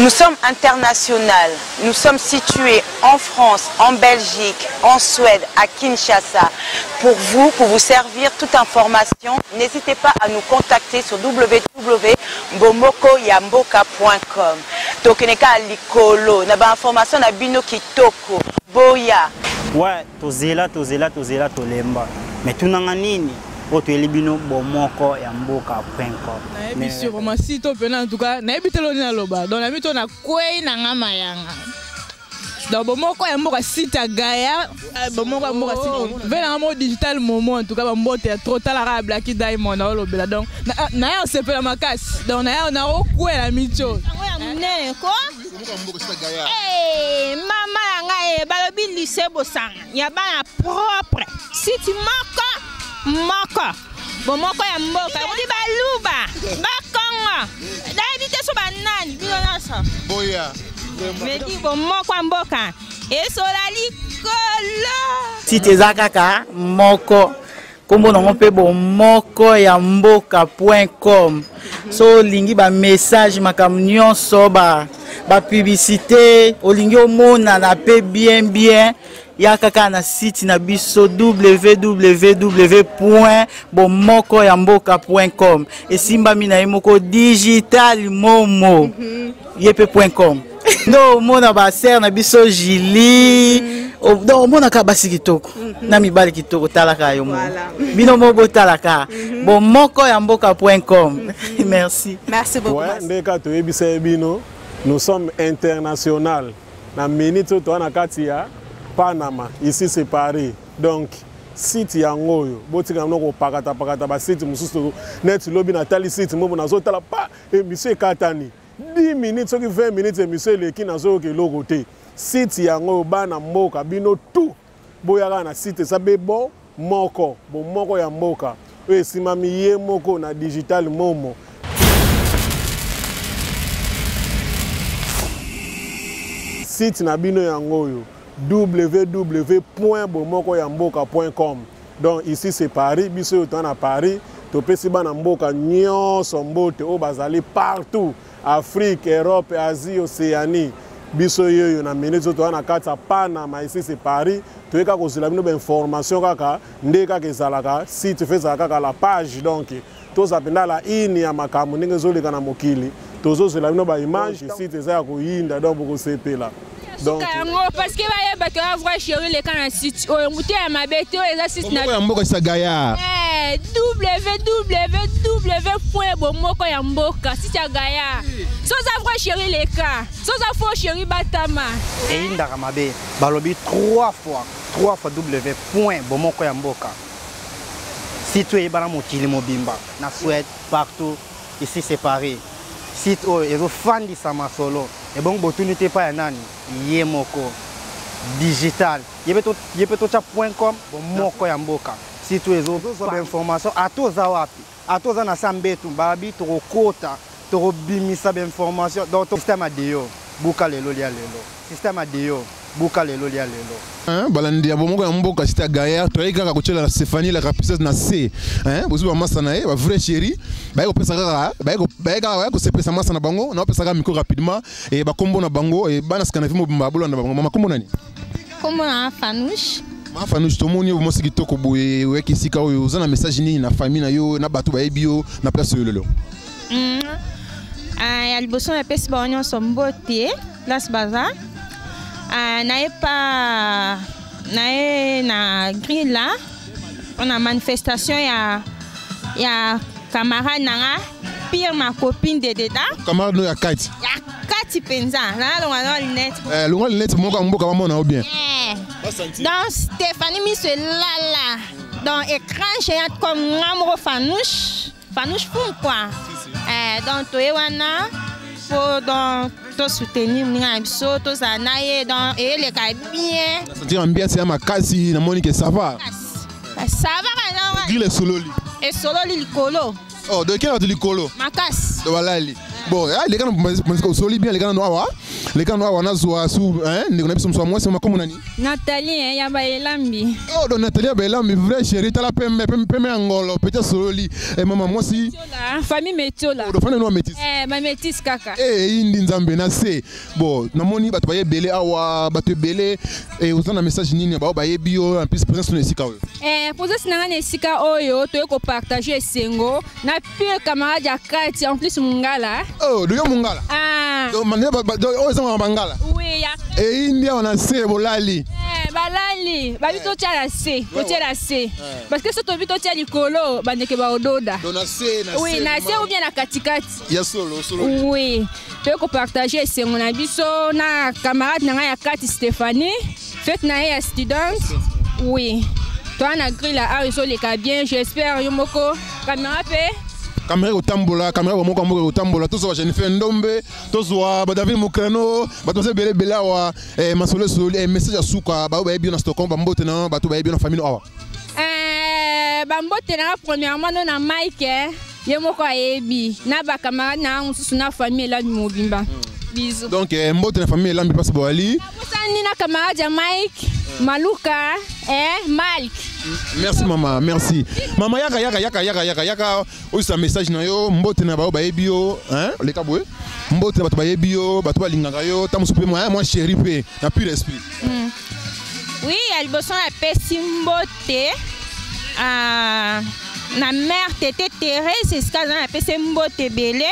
Nous sommes internationales. Nous sommes situés en France, en Belgique, en Suède, à Kinshasa. Pour vous, pour vous servir toute information, n'hésitez pas à nous contacter sur www.bomokoyamboka.com. Tokeneka likolo, na ba information na bino kitoko. Boya. Ouais, tozela tozela tozela tolemba. Mais tunanga nini? Oyo toyeli bino bomoko ya mboka point com. Nayebi sûrement si to pena en tout cas, nayebi te loni naloba. Donc nayebi to na kwei na nga mayanga. Donc bomoko ya mboka site ya Gaia, eh, bomoko ya mboka site. Vela nga mo digital momo en tout cas ba mbote ya trop talaka ya Blacky Diamond na olobela. Donc na ya osepela makasi. Donc na ya na okwela micho. Yango ya munene ko. Eh, mama na ngai eh, balobi lycée bosanga ya bana propre site moko moko bomoko ya mboka ekuti baluba bakongo nayebi te so banani bino nyonso boya medi bomoko ya mboka esola likolo site eza kaka moko nkombo nango mpe bomoko ya mboka point com so olingi bamessage makambo nyonso bapublicité ba olingi omonana mpe bien bien yaka kaka na site na biso www point bomoko ya mboka point com esimbami na ye moko digital momo ye mpe point com nde omona basere na biso julie mhm. donc omonaka basi kitoko mhm. na mibali kitoko talaka yo moko bino moko botalaka mhm. bomoko ya mboka point com merci merci beaucoup nde kaka toyebisa ye bino nous sommes international na minute oyo toza na kati ya panama ici c'est paris donc site yango oyo botika bino kopakatapakata basite mosusu neti lobi natali site moko nazotala pa emission ekatani 10 minutes soki 20 minutes emission eleki nazoyoka eloko te site yango oyo bana mboka bino tout boyaka na site eza be bo moko bomoko ya mboka oyo esimami ye moko na digital momo site na bino yango oyo www bomoko ya mboka com donc ici c'est paris biso oyo toza na paris topesi bana mboka nyonso mbote oyo bazali partout afrique europe asie océanie biso yeyo na minute oyo toza na kati ya panama ici c'est paris toye kaka kozela bino bainformation kaka nde kaka ezalaka site fe ezala kaka la page donc toza mpenza la ini ya makambo ndenge ezoleka na mokili tozozela bino baimage site eza ya koyinda donc bokosepela suka yango parce que bayeba ke vrai chéri leka na site oyo moto ya mabe te oyo eza site na ya mboka sa gaillard eh, www point bomoko ya mboka site ya gaillard so oza vrai chéri leka so oza faux chéri batama eyindaka mabe balobi 3 fois 3 fois w point bomoko ya mboka site oyo eyebana mokili mobimba na Suède partout ici c'est Paris site oyo ezofandisa masolo ebongo botuni te epai ya nani ye moko digital ye mpe totya point com bomoko ya mboka site oyo ezozwa bainformation ata oza wapi ata oza na sa mbetu babi tokokota tokobimisa bainformation donc système adeyo buka lelo lia lelo système adeyo buka lelo lia lelo Hein, balandi ya bomoko ya mboka cité ya gaillard toyaki kaka kotyela na stéphanie la rapisseuse na c hein, bozwi bamasa na ye bavrai chéri baye kopesa kaka baye kaka baye kosepelisa masa na bango na bapesa kaka micro rapidement e bakombo na bango e bana sika na vi mobimba bolanda bango mama kombo nani kombo na fanouche mama fanouche tomoni yo mwasi kitoko boye oyaki esika oyo oza na message nini na famille na yo na bato bayebi yo na place oyo lelo mm. ah, ya liboso napesi bango nyonso mbote place baza ah, naye pa naye na grille mpona manifestation ya ya camarade na nga pire ma copine de deda camarade no ya kati ya kati mpenza nalonga na lunette eh, longa lunette moko ya mboka bamona yo bien eh. donc stéphanie miso elala donc écran géant comme nga moko fanouche Fanouche Fum quoi. Eh, donc toye wana po donc to soutenir moninga na biso tozala na ye donc eyeleka bien. Sentir ambiance ya makasi namoni ke ça va. Ça va kana. Grille esololi. Esololi likolo. Oh, donc kena bato likolo. Makasi. Donc balali. Bon, ah, leka na osoli bien leka na awa. Lekano awa nazwa su ndeko na biso mosu ya mwasi, makombo nani? Nathalie, hein, ya baelambi. Oh, donc Nathalie ya baelambi, vrai chéri, tala pembe pembe ya ngolo petit sololi. Eh, mama mwasi. Metiola, famille Metiola. Oh, donc famille no métis. Eh, ba métis kaka. Eh, indi nzambe na se. Bon, namoni bato baye ebele awa, bato ebele. Eh, oza na message nini bao bayebi yo, en plus présence na esika oyo? Eh, présence na nga na esika oyo, toye kopartage esengo na pire camarade ya kati, en plus mongala. Oh, donc yo mongala? Ah. Donc mandela oyo eza mama bangala. Oui, ya. Eh, indi awa na se bolali. Eh, balali, babi totia na se, totia na se. Parce que so tobi totia likolo, bandeke baododa. Donc na se, na se. Oui, na se ou bien na katikati. Ya solo, solo. Oui, toye kopartage esengo na biso na camarade na ngai ya kati Stéphanie, fête na ye ya student. Oui, toa na grille awa ezoleka bien, j'espère yo moko caméra mpe. Caméra ekotambola, caméra bomoko mboka ekotambola. Tozwa Jennifer Ndombe, tozwa David Mokrano, bato baza ebele ebele awa. Masolo esoli, message ya suka, baoyo bayebi yo na Stockholm, bambote na bato bayebi yo na famille awa. Bambote na nga premièrement no na Mike, ye moko ayebi, na bacamarade na nga mosusu, na famille Elambi mobimba. Bisous. Donc mbote na famille Elambi mpasi boali. Nabosani na camarade ya Mike, Maluka, Malk. Merci mama, merci. Mama yaka yaka yaka yaka yaka yaka oyisa message na yo, mbote na bao bayebi yo, hein, leka boye. Mbote na bato bayebi yo, bato balingaka yo, ta mosusu mpe mwa chéri mpe na pur esprit. Oui, ya liboso napesi mbote na mère Tete Thérèse, esika aza, napesi mbote ebele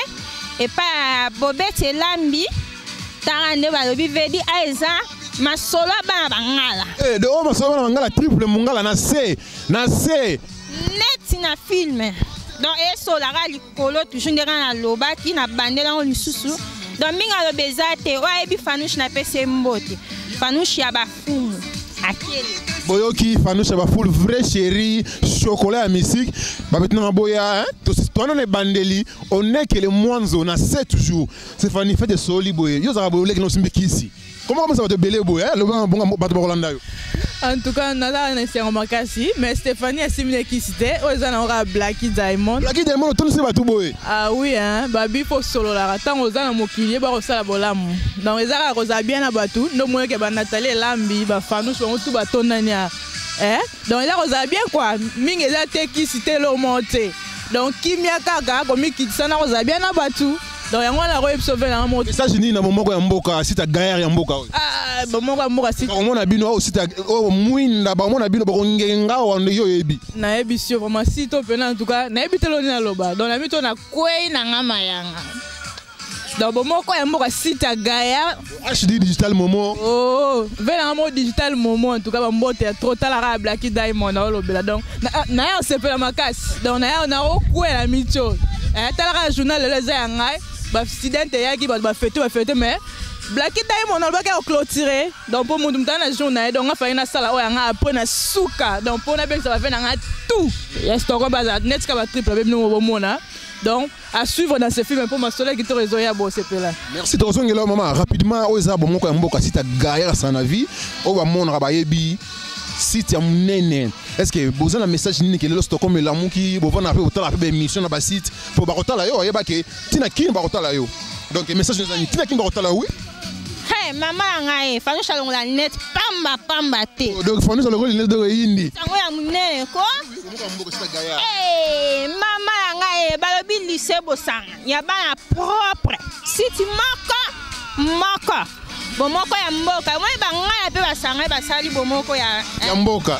epai ya Bobete Elambi. Tala nde balobi vedi a eza masolo ya bana bangala. Eh, de oyo masolo ya bana bangala, triple mongala na se, na se. Neti na film. Donc esolaka likolo toujours ndenge nalobaki na bandela yango lisusu. Donc mingi aloba eza te, oyo ayebi Fanouche napesi ye mbote. Fanouche ya bafumu. Akele. Boyoki Fanouche ya bafulu, vrai chéri, chocolat ya musique, babeti nanga boya, hein? Tosi towana na ebandeli, onekele mwanzo na se toujours. Stéphanie, fête soli boye. Yo zaka boye oleki na osimbi kisi. Comment comme ça bato ebele boye, hein? Loba bonga bato bakolanda yo. En tout cas, naza na esengo makasi, mais Stéphanie asimbi na kisi te, oyo eza na kaka Blackie Diamond. Blackie Diamond otondisi bato boye. Ah oui, hein, babi fo sololaka ntango oza na mokili, yeba kosala bolamu. Donc eza kaka kozala bien na bato, ndo moyoke ba Nathalie Elambi, ba Fanouche bango tu batondani ya. Eh? Donc eza kozala bien quoi, mingi eza te kisi te eloko moko te. Donc kimia kaka komikitisa na kozala bien na bato. Donc yango wana koyebi biso ve nanga moko. Message nini na bomoko ya mboka, site ya gaillard ya mboka oyo? Ah, bomoko ya mboka site. Bakomona bino oyo site oyo mwinda, bakomona bino bakongenga awa nde yo oyebi. Nayebi si yo vraiment site oyo mpena, en tout cas nayebi te loni naloba. Donc nayebi to nakwei na nga mayanga. Donc bomoko ya mboka site ya gaillard. HD digital momo. Oh, ve nanga moko digital momo, en tout cas bambote ya trop talaka ya Blackie Diamond aolobela. Donc na ye osepela makasi. Donc na ye naokwela mitio. Eh, talaka ya journal lelo eza ya ngai. Ba student eyaki bato bafete bafete, mais Blackie Diamond alobaki akoclôturer. Donc mpo mutu mutu na jour na ye, donc nga fallait nasala oyo ya nga après na suka. Donc mpo nabengisa bave na nga tout ya Stockholm bazala neti ka batriple abe bino bomona. Donc à suivre dans ce film mpo masolo ya kitoko ezoya, bosepela. Merci, tozongela mama rapidement. Oyo eza bomoko ya mboka site ya gaillard asala na vie oyo bamonaka bayebi site ya monene. Est ce que boza na message nini ke lelo Stockholm elamuki, bovanda mpe botala mpe baémission na basite mpo bakotala yo, oyeba ke ntina kini bakotala yo? Donc message eza nini? Ntina kini bakotala yo, oui. Hey, mama ya ngai Fanouche alongola net pamba pamba te. Donc Fanouche alongoli net, donc eyindi. Sango ya monene ko. Hey, mama ya ngai, balobi lycée Bosanga ya bana propre, site moko moko bomoko ya mboka. Omoni bangala mpe basanga basali bomoko ya ya mboka.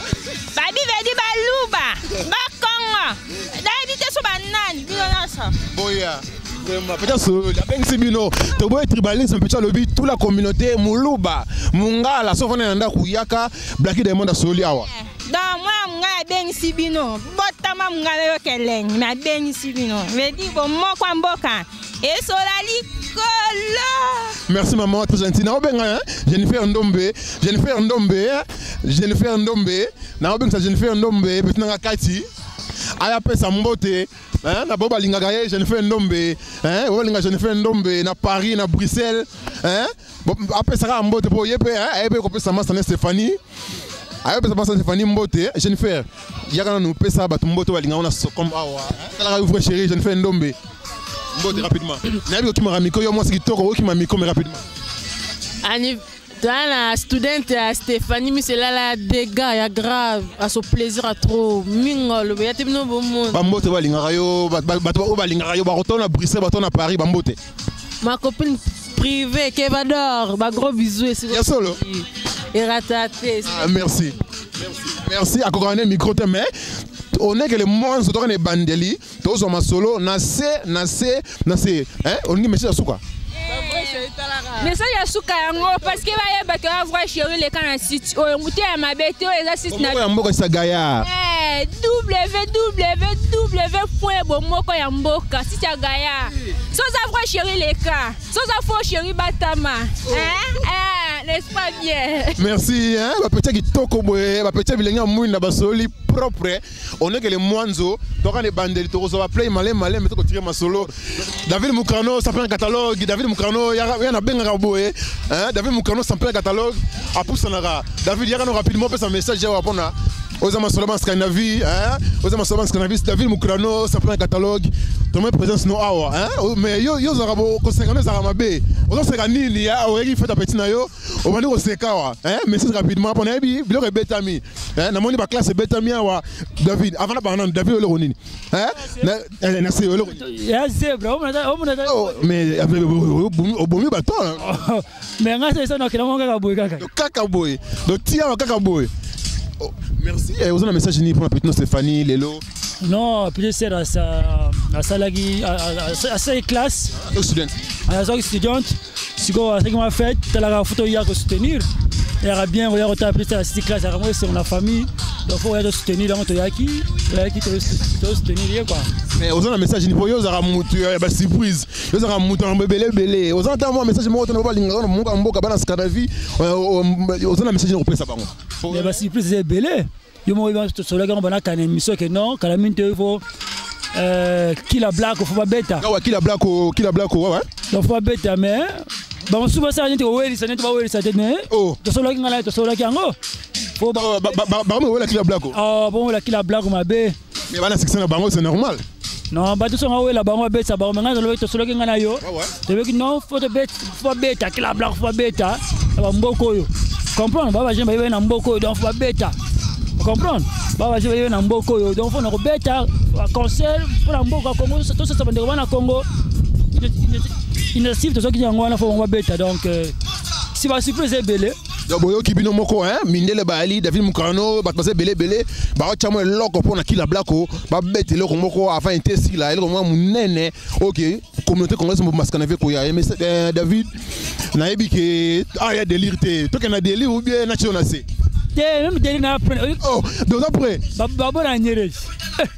Babi vedi baluba bakongo nayebi te so banani bino nyonso. Boya vraiment peut-être sololi abengisi bino, toboye tribalisme. Peut-être alobi toute la communauté moluba, mongala, so fana na ndako yaka. Blackie Diamond asololi awa. Donc mwana mongai abengisi bino, botama mongai nayoka elengi me abengisi bino vedi bomoko ya mboka esola likolo. Merci maman, très gentil. Naobenga, hein? Jennifer Ndombe, Jennifer Ndombe, hein? Jennifer Ndombe, naobengisa Jennifer Ndombe peti nanga kati aya pesa mbote, hein? Na bo balingaka ye Jennifer Ndombe, hein? Bo balinga Jennifer Ndombe na Paris, na Bruxelles, hein? Bo apesaka mbote mpo ye mpe, hein? Aye mpe kopesa masa na Stéphanie, aye pesa masa Stéphanie mbote. Jennifer, yaka nanu pesa bato mbote balingaka na Stockholm awa, hein? Talaka yo vrai chéri Jennifer Ndombe, mbote rapidement. Nayebi kokimaka micro, yo mwasi kitoko okima micro, mais rapidement. Ani toza na studente ya Stéphanie Miselala ya dégâts ya grave aso plaisir a trop mingi oloba ya te bino bomona. Bambote balingaka yo, bato oyo balingaka yo bakotona na Bruxelles, batona na Paris, bambote. Ma copine privée Kevador, ba gros bisous esika Ya solo. Erata te. Ah, merci. Merci akokana ne micro te, mais on est que le mwanzo toka na ebandeli tozwa masolo na se na se na se, hein. Olingi message ya suka? Message ya suka yango, parce que bayebaki oya vrai chéri leka na site oyo, motu ya mabe te, oyo eza site na Bomoko ya mboka sa Gaillard. www.bomoko ya mboka, site ya Gaillard. So oza vrai chéri, leka. So oza faux chéri, batama. Hein? Hein, n'est-ce pas bien? Merci, hein. Bapetia kitoko boye, bapetia bilenge ya mwinda, basoli propre. On est que le mwanzo toka na ebandeli, tokozwa baplay malem malem, tokotire masolo. David Mukano, ça fait un catalogue. David Mukano ya nabengaka boye, hein. David Mukano, ça fait un catalogue, apusanaka. David, yaka no rapidement, pesa message yawa mpona oza masolo ba Scandinavie, hein. Oza masolo ba Scandinavie. David Mukano, ça fait un catalogue, tomoi présence no awa, hein. Mais yo yo ozalaka koseka no, ezalaka mabe. Ozoseka nini? Ya oyaki fête apeti na yo, obandi koseka awa, hein. Message rapidement mpona yebi biloko ebetami, hein. Namoni baclasse ebetami awa. David, avant na bana, David, eloko nini, hein? Na se eloko Ya zebra omona. Oh, mais obomi bato, hein. Mais nga esa nakela ngo kaka boye kaka. Donc, kaka boye, donc tia awa kaka boye. Oh, merci. Oza na message nini mpona petite Stéphanie lelo? Non, petite sœur asalaki, asalaki classe. Student. Azalaki studente, sikoyo asalaki mwa fête. Talaka, faut toya kosoutenir, eyaka bien koya kotala petite sœur asisi classe, yaka mo esengo na famille. Donc faut koya tosoutenir yango. Toyaki tosoutenir ye quoi. Mais oza na message nini po yo ozalaka mutu ya basurprise, yo ozalaka mutu ya ebele ebele? Oza na ntango mwa message moko tona balingaka na mboka, mboka bana Scandinavie, oza na message nini kopesa bango? Mais basurprise eza ebele. Yo moko tosolaki yango banaka na émission ke non, kala mingi te, faut Kila Black, faut babeta. Awa Kila Black, Kila Black, ouais. Donc faut babeta, mais bamosusu basala neti kowelisa, neti bawelisa te, mais tosolaki ngai na ye, tosolaki yango. Bango wela Kila Black? Bongo Kila Black mabe. Mais bana succès na bango, c'est normal. Non, bato songa wela bango, babetisa bango, mais ngai tolobaki, tosolaki ngai na yo, tolobaki non, faut babeta Kila Black, faut babeta na bamboka oyo, comprendre? Ba bajeune bayebaki na mboka oyo, donc faut babeta, comprendre? Ba bajeune bayebaki na mboka oyo, donc faut na kobeta concert mpona mboka Congo, tosasa bandeko bana Congo. Initiative tozwaki yango wana, faut bango babeta. Donc si basurprise ebele. Donc boyoki bino moko, hein, mindele bayali, David Mukano, bato baza ebele ebele, baotya mo eloko mpo na Kila Blako, babeta eloko moko avant ete esila, eloko moko monene. Ok, communauté congolaise mobima Scandinavie koya. Mais David, nayebi ke ya délire te, tokende na délire ou bien na tio na se? Te, même délire na après. Oh, donc après. Babona nyerezi.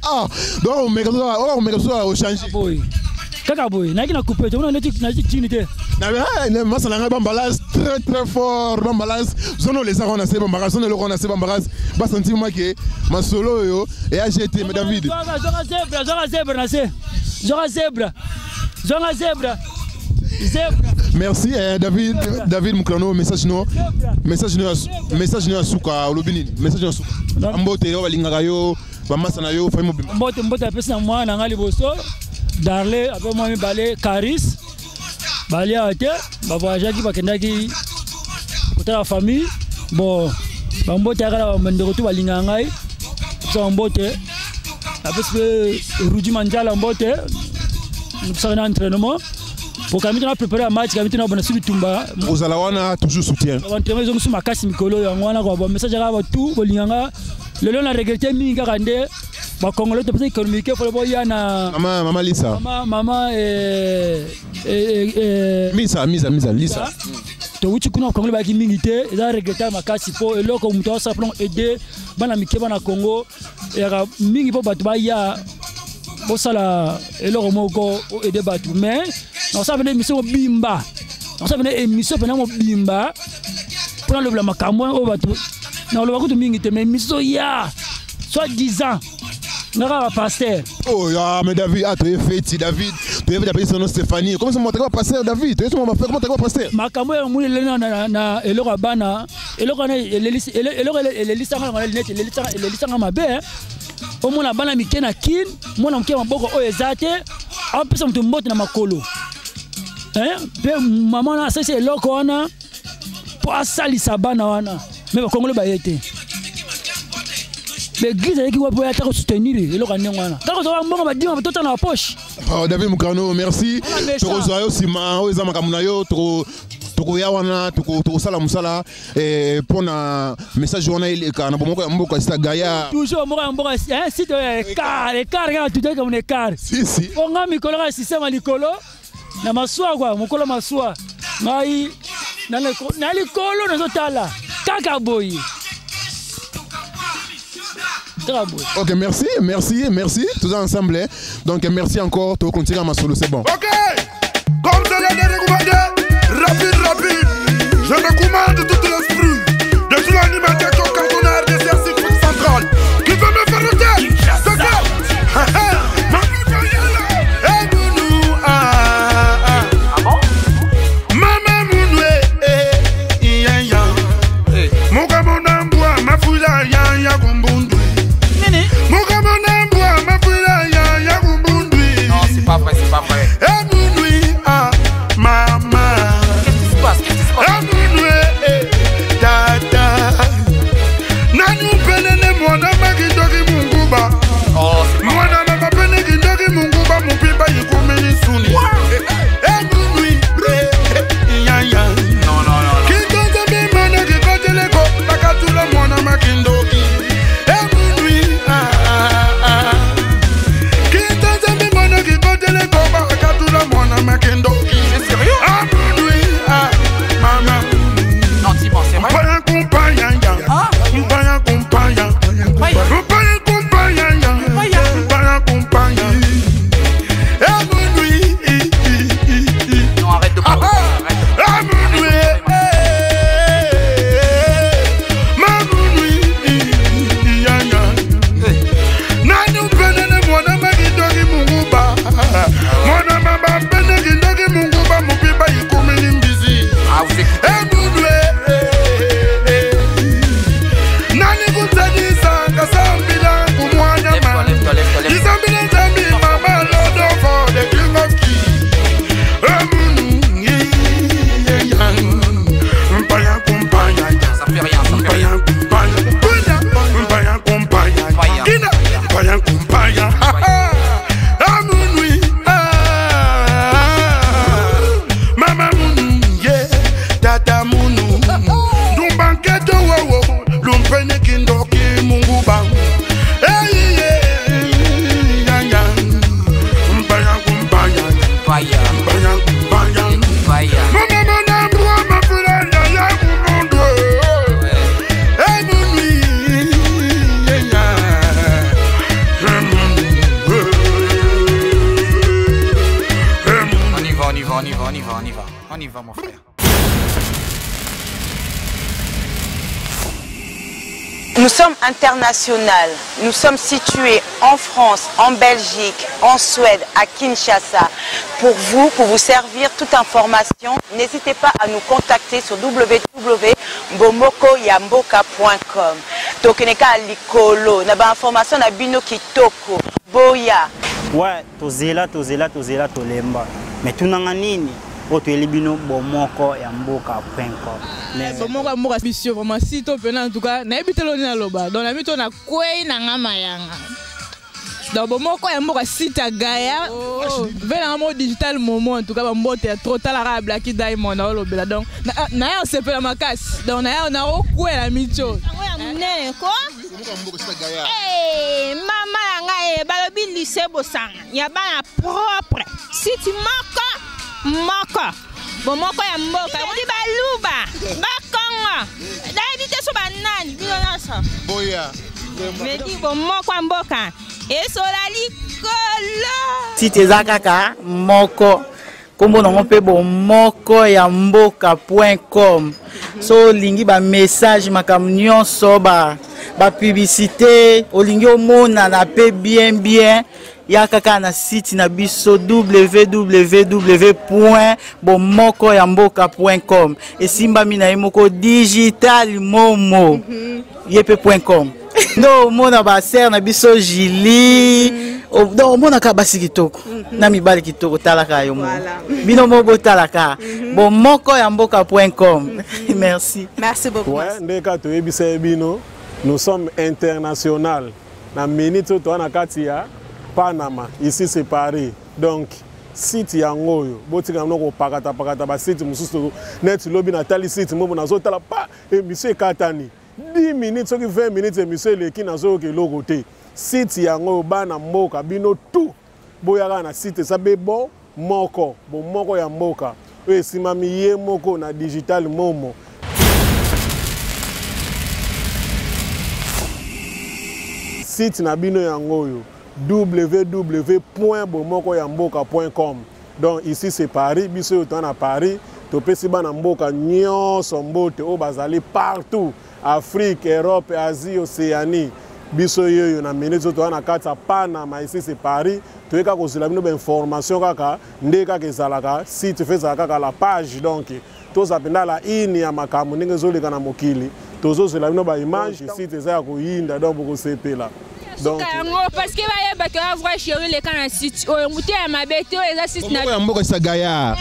Ah, donc omeka, omeka so ochange. Boye kaka boye, nayaki na coupe te, ona neti nayaki tini te. Masala ngai bambalase très très fort, bambalase zono lesaka wana se bambarase zono eloko wana se bambarase basanti make masolo oyo eya gt. Mais David. Zwaka zebra, zwaka zebra na se, zwaka zebra, zwaka zebra, zebra. Merci, David. David Mukrano, message no, message no, message no ya suka, olobi nini? Message no ya suka, mbote oyo balingaka yo, bamasa na yo, famille mobimba. Mbote, mbote apesi na mwana na ngai liboso Darle, ape mwa mibale Caris, baliaka te, bavoyageaki, bakendaki kotala famille. Bon, bambote yaka na bandeko tu balingaka ngai, pesa bambote. Apesi mpe Rudi Manjala mbote, pesaka na entraînement po kami tona préparé ya match, kami tona bona si bitumba. Ozala wana toujours soutien. Entraînement ezongisi makasi mikolo yango wana kwa bamessage kaka batu bolinganga. Lelo na regrete mingi kaka nde bacongolais topesa économique, fole boya na mama, mama Lisa. Mama, mama eh. Misa, Misa, Misa Lisa. Towuti kuna, congolais bayaki mingi te, eza regrettable makasi mpo eloko moto asala mpona aider bana mike, bana Congo, eyaka mingi mpo bato baya bosala eloko moko oaider bato. Mais nakosala pene émission mobimba, nakosala pene émission pena mobimba mpona lobela makambo oyo. Bato nakoloba kutu mingi te, mais émission ya soit disant nga kaka pasteur. Oh, ah, mais David, ah, tu es fêti, David. Tu es fêti, son nom Stéphanie. Comment ça, moi, t'es pasteur, David? Tu es mon frère, comment t'es pasteur? Makambo ya moni lelo na eloko ya bana, eloko wana eloko elelisanga na neti elelisanga mabe, hein. Omona bana mike na Kine, mwana moke maboko oyo eza te, apesa moto mbote na makolo, hein? Mpe mama wana asalisi eloko wana. mpo asalisa bana wana me bakongole baye te. Baeglise ayeki wapi oyo ata kosoutenir eloko ya ndenge wana kaka ozwaka mbongo badima tota na bapoche. Oh, David Mukano, merci. Tokozwa yo nsima oyo eza makambo na yo, tokoya wana, tokosala mosala mpo na message wana eleka na bomoko ya mboka sita Gaya. Toujours bomoko ya mboka, site oyo écart, écart kaka tutoki kamona écart. Si si. Mpo nga mikolo kaka système ya likolo na masuwa kwa mokolo masuwa ngai na likolo nazotala kaka boye. Ok, merci, merci, merci. Tous ensemble. Hein. Donc, merci encore. Tu continues à ma solo, c'est bon. Ok, comme c'est l'année recommandée, rapide, rapide. Je recommande tout l'esprit de tout l'animateur cantonnaire de cette centrale qui veut me faire noter. Nous sommes internationaux. Nous sommes situés en France, en Belgique, en Suède, à Kinshasa. Pour vous, pour vous servir toute information, n'hésitez pas à nous contacter sur www.bomokoyamboka.com. Tokeneka likolo, na ba information na bino kitoko. Boya. Ouais, tozela, tozela, tozela, tolemba. Mais tunanga nini? Oyo toyeli bino bomoko ya mboka.com. Bomoko ya mboka biso vraiment si to pena en tout cas nayebi te loni naloba donc nayebi to na kwei na nga mayanga. Donc bomoko ya mboka site ya Gaia vela nga mo digital momo en tout cas bambote ya trop talaka ya Blacky Diamond naolobela donc na ya osepela makasi donc na ya naokwela micho yango ya monene ko mama ya ngai balobi lycée bosanga ya bana propre site moko moko bomoko ya mboka ekuti baluba bakongo nayebi te so banani bino nyonso boya medi bomoko ya mboka esola likolo site eza kaka moko kombo nango mpe bomoko ya mboka.com. So olingi ba message makambo nyonso ba publicité olingi omonana mpe bien bien ya kaka na site na biso www.bomokoyamboka.com esimbami na ye moko digital momo ye mpe .com ndo omona ba sœur na biso Julie. Donc omonaka basi kitoko na mibali kitoko, talaka yo moko, bino moko botalaka bomoko ya mboka point com. Merci. Merci beaucoup. Ouais, nde kaka toyebisa ye bino, nous sommes international. Na minute oyo toza na kati ya Panama, ici c'est Paris. Donc site yango oyo, botika bino kopakatapakata basite mosusu. Neti lobi natali site moko, nazotala pa émission ekatani 10 minutes, soki 20 minutes émission eleki, nazoyoka eloko te. Site yango oyo, bana mboka, bino tout boyaka na site. Eza bebo moko, bomoko ya mboka, oyo esimami ye moko na Digital Momo. Site na bino yango oyo, www bomoko ya mboka com. Donc ici c'est Paris, biso oyo toza na Paris. Topesi bana mboka nyonso mbote oyo bazali partout, Afrique, Europe, Asie, Océanie. Biso oyo na minute oyo toza na kati ya Panama, ici c'est Paris. Toyeka kozela bino bainformation kaka nde kaka ezalaka site fe, ezala kaka la page. Donc toza mpenza la ini ya makambo ndenge ezoleka na mokili. Tozozela bino baimage, site eza ya koyinda, donc bokosepela. Donc yango, parce que bayebaka ya vrai chéri leka na site oyo, mote ya mabe te. Oyo eza site na ya mboka Sagaya.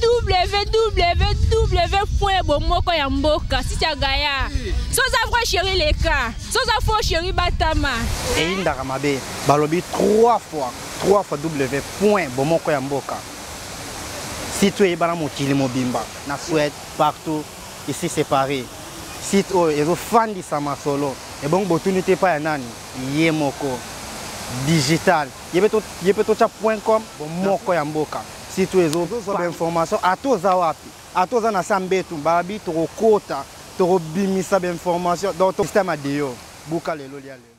Www point bomoko ya mboka, site ya Gaya. So oza vrai chéri, leka. So oza faux chéri, batama. Eyindaka mabe. Balobi 3 fois 3 fois w point bomoko ya mboka, site oyo eyebana mokili mobimba, na Suède, partout. Ici c'est Paris. Site oyo ezofandisa masolo ebongo botuni te epai ya nani? Ye moko Digital, ye mpe totya point com. Bomoko ya mboka, site oyo ezozwa bainformation ata oza wapi, ata oza na sa mbetu. Babi tokokota, tokobimisa bainformation. Donc système adeyo buka lelo, lia lelo.